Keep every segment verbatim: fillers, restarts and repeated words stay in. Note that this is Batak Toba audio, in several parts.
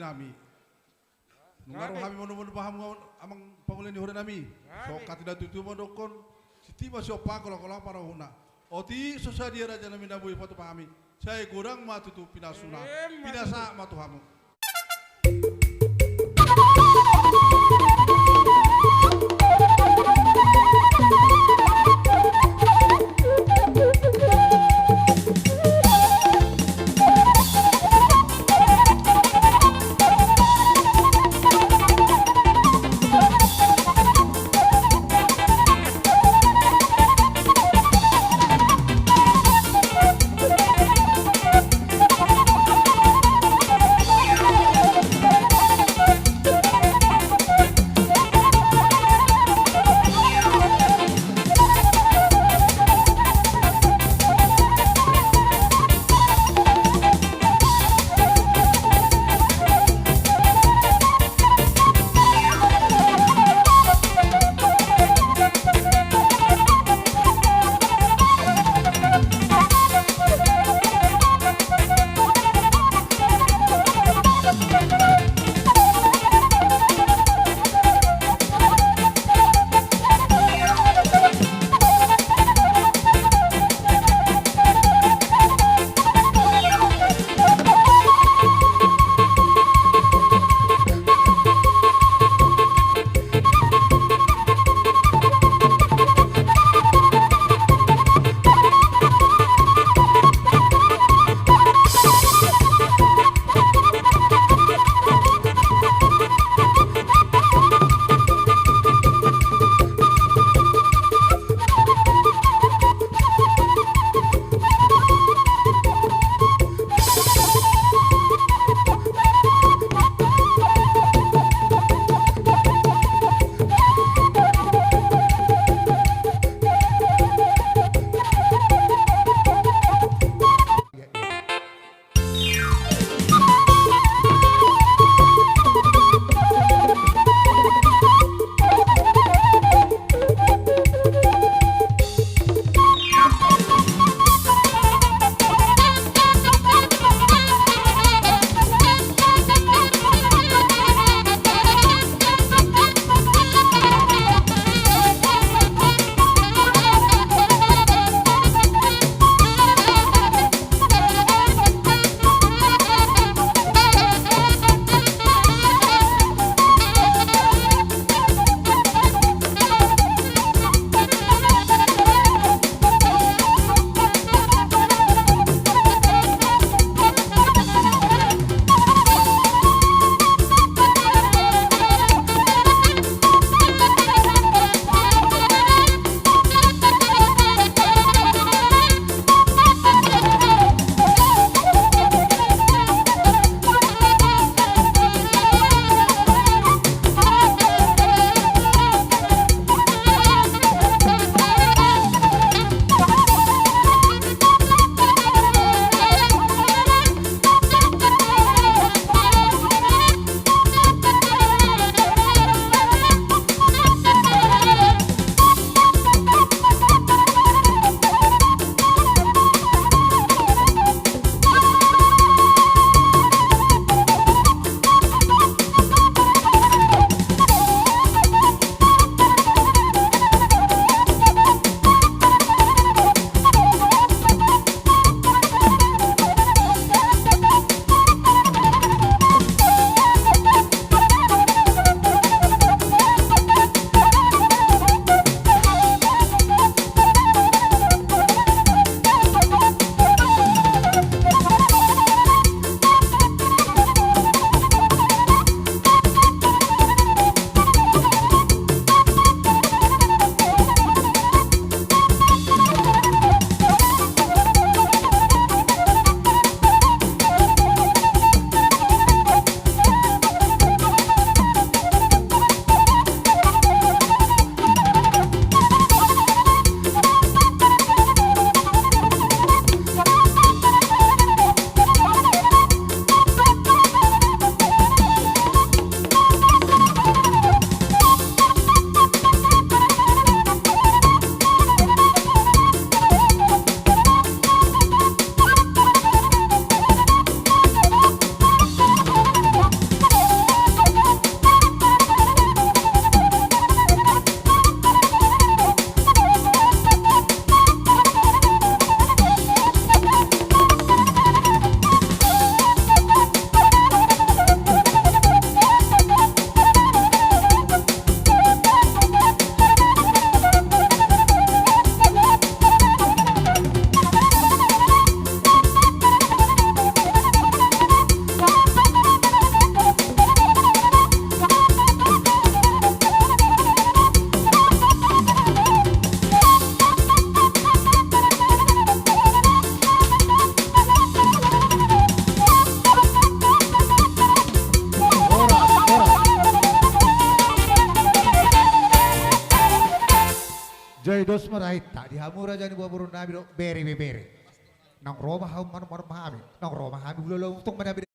hami. Nunga ro hami manu-manu bahamu amang pangula ni huria nami. Songon hata ni natuatua ma dohonon, sititi ma siompa, holang-holang pangarahutna. Otik so sadia raja nami na boi patupa hami, sai godang ma tutu pinasuna. Pinasahat ma tu hamu. Ai tak di hamu raja ni boa boru nami dohot bere ibebere. Naung ro ma hamu manuk manuk ma hami. Naung ro ma hami bulo lo untung ma nami.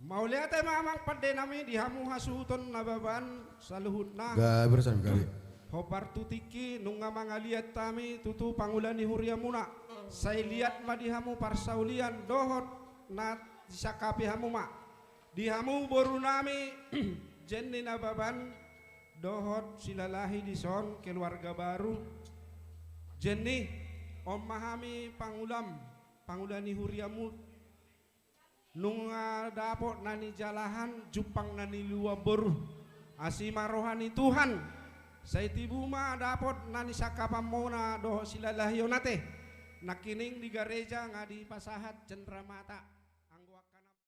Mauliate ma amang pande nami di hamu hasuhuton Nababan saluhutna. Gabe rasam gabe. Hombar tu tingki nunga mangaliat hami tutu pangula ni huriamuna. Sai liat ma di hamu parsaulian dohot na disangkapi hamu ma. Di hamu boru nami Jenny Nababan dohot Silalahi dison keluarga baru. Jenny, on ma hami pangulam, pangula ni huriamu. Nunga dapot na nijalahan jumpang na niluluan boru. Asi ma roha ni Tuhan. Sai tibu ma dapot na nisangkapanmuna dohot Silalahi on ate. Nangkining di gareja nga dipasahat cendramata.